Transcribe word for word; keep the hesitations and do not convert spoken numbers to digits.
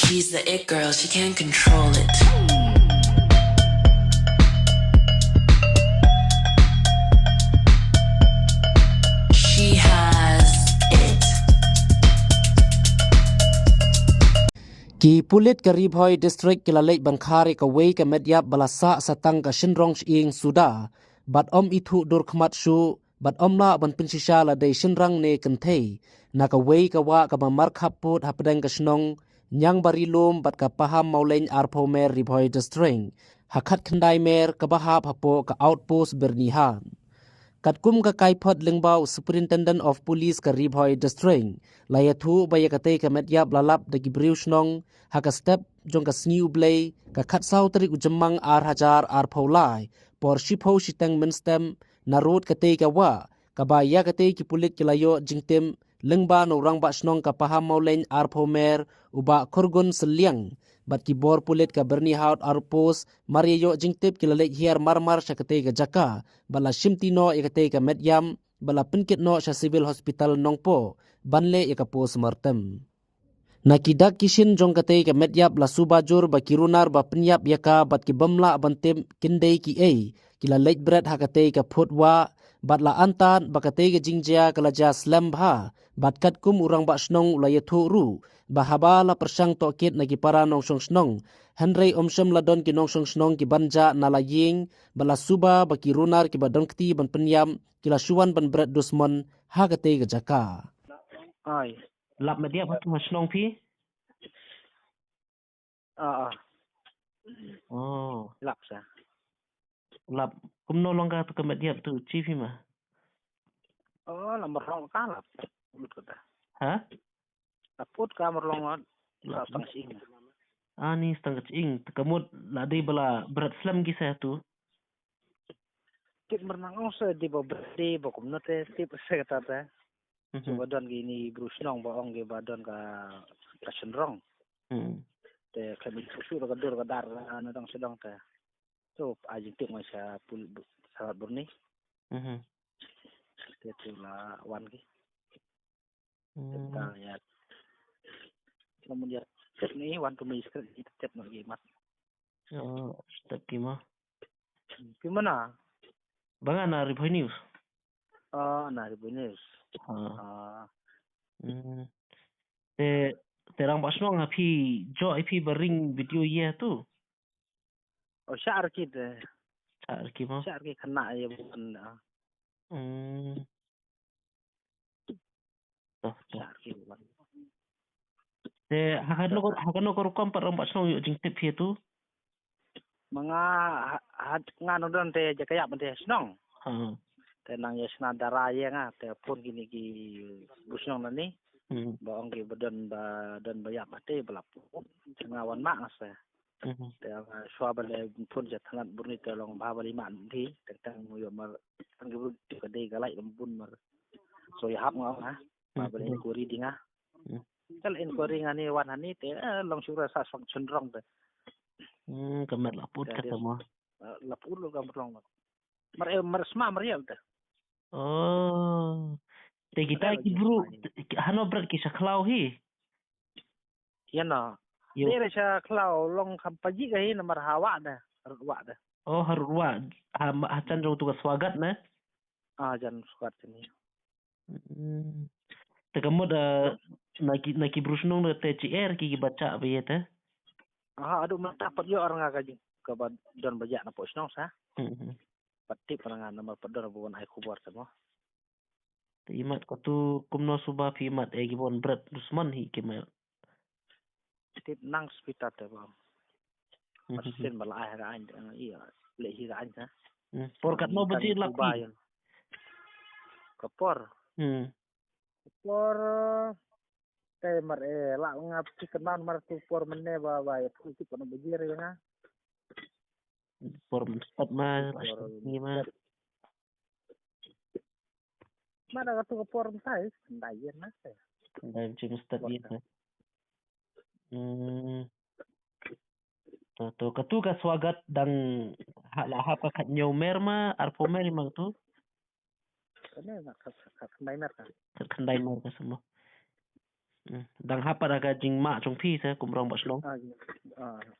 She's the it girl, she can't control it. She has it. Ki pulit ka Ri Bhoi District ki la leit ban khar ïa kawei ka met ïap ba la sah sa tang ka shynrong shyieng suda bad ym ithuh dur khmat shuh bad ym lah ban pynshisha la dei shynrang ne kynthei na kawei ka wah kaba markhap pud hapdeng ka shnong Niangbarilum bad ka Pahammawlein arphew mer Ri Bhoi District ha khatkhyndai mer kaba hap hapoh ka outpost Byrnihat. Katkum ka kaiphod lyngba u Superintendent of Police ka Ri Bhoi District la ïathuh ba ïa katei ka met ïap la lap da ki briew shnong ha ka step jong ka sngi U Blei ka khatsaw tarik u Jymmang ar hajar arphew lai por shiphew shiteng mynstep na rud katei ka wah kaba ïa katei ki pulit ki la ïoh jingtip lyngba na u rangbah shnong ka Pahammawlein arphew mer u Bah Khyrgun Sylliang bad ki bor pulit ka Byrnihat outpost mar ïa ïoh jingtip ki la leit hiar marmar sha katei ka jaka bad la shimti noh ïa katei ka met ïap bad la pynkit noh sha Civil Hospital Nongpoh ban leh ïa ka postmortem. Na ki dak ki shin jong katei ka met ïap la suba jur ba ki runar ba pynïap ïa ka bad ki bym lah ban tip kin dei kiei ki la leit bret ha katei ka phut wah bad la antad ba katei ka jingjia ka la jia slem bha bad katkum u rangbah shnong u la ïathuh ruh ba haba la pyrshang tohkit na ki para nongshong shnong hynrei ym shym la don ki nongshong shnong ki ban jah na la ïing bad la suba ba ki runar kiba don kti ban pynïap ki la shu wan ban bret dusmon ha katei ka jaka. Ai. Lap met ïap ha tu ha shnong phi? Ah, ah. Oh. Lap sa. Lap. Kumno long ka tu ka met ïap tu chi phi ma? Oh, la mrong ka lap. Lut ka ta. Ha? La put ka mrong la. Lap. Stang sing. Ani stang ka ching. Ka mut la dei ba la bret slem ki sa tu. Tip mrnang ong sa dei ba bret dei ba kumno te tip sa ka ta ta. Mhm. So ba don ki ni bru shnong ba ong ki ba don ka ka shynrong. Hmm. Te khlem i shu ka dur ka dar na dang sdang te. So a jingtip ngai sha pul sha Burni. Mhm. Te tu la wan ki. Hmm. Te ta ya. Namun ya ni wan tu mi skret ni tep ngai mat. Oh, step ki ma. Ki mana? Banga na Ri Bhoi News. Ah, na Ri Bhoi News. Ah. Ah. Hmm. Te te rangbah shnong ha phi jo i phi ba ring video ye tu. Oh, sha ar ki te. Sha ar ki ma. Sha ar ki khana ye bun. Hmm. Toh, toh. Te ha kano ka, ha kano ka rukom pat rangbah shnong ïoh jingtip ïa tu? Ma nga ha, ha, nga nang don te jaka ïap te shnong. Ha. Te nang ïa shna dara ïa nga te phone kine ki bru shnong na ni. Hmm. Ba ong ki ba don ba don ba ïap te ba la phone. Te nga wan ma nga sa. Mhm. Te, uh, shuwa ba le phone sha thanat Burni te long ba ba le man di, teng teng mu yo mar, tang ki bru ka dei ka lai lam bun mar. So ya hap nga, ha. Ba ba le inquiry di nga. Mhm. Kal inquiry nga ni wan hani te, eh, long shu ra sa song chun rong te. Hmm, ka met la put ka te mo. Eh, la put lo ka long. Mar, eh, mar sma mar yel te. Oh. Te kita ki bru, hano bret ki sha khlaw hi. Ïa na. Yo. Dei re sha khlaw long kham paji ka hi namar ha wah da, harud wah da. Oh, harud wah. Ha, ha jan jong tu ka swagat na. Ah, jan swagat sini. Hmm. Te ka mut, eh, na ki, na ki bru shnong da te chi er ki ki bacha ba ye te. Aha, adu mata pat yo ar nga ka jing ka ba don ba ja na po shnong sa. Hmm. Pat tip nga namar pat don ba wan ai khubor te mo. Te imat katu kumno suba phi imat e ki bon bret dusmon hi ki mer. Tip nang spita te ba. Mhm. Asin ba la ai ha ka ain, eh, iya, le hi ka ain ha. Hmm. Por katno baje lap ki? Ka por. Hmm. Ka por, eh, te mar e la nga phi kan mar tu por mene ba ba ya tu ki kono baje re nga. Por mynstep ma, por ni ma. Mynstep. Ma da ka tu ka por myntai, myntai ïa na te. Myntai mynstep ïa na. Hmm. To, to, ka tu ka swagat dang ha, la hap ka khat hynñiew mer ma, arphew mer ma ka tu. Kane na khat, khat khyndai mer ka. Khat khyndai mer ka sa mo. Hmm. Dang hap pat ha ka jingmah jong phi te kum u rangbah shnong. Ah, ah.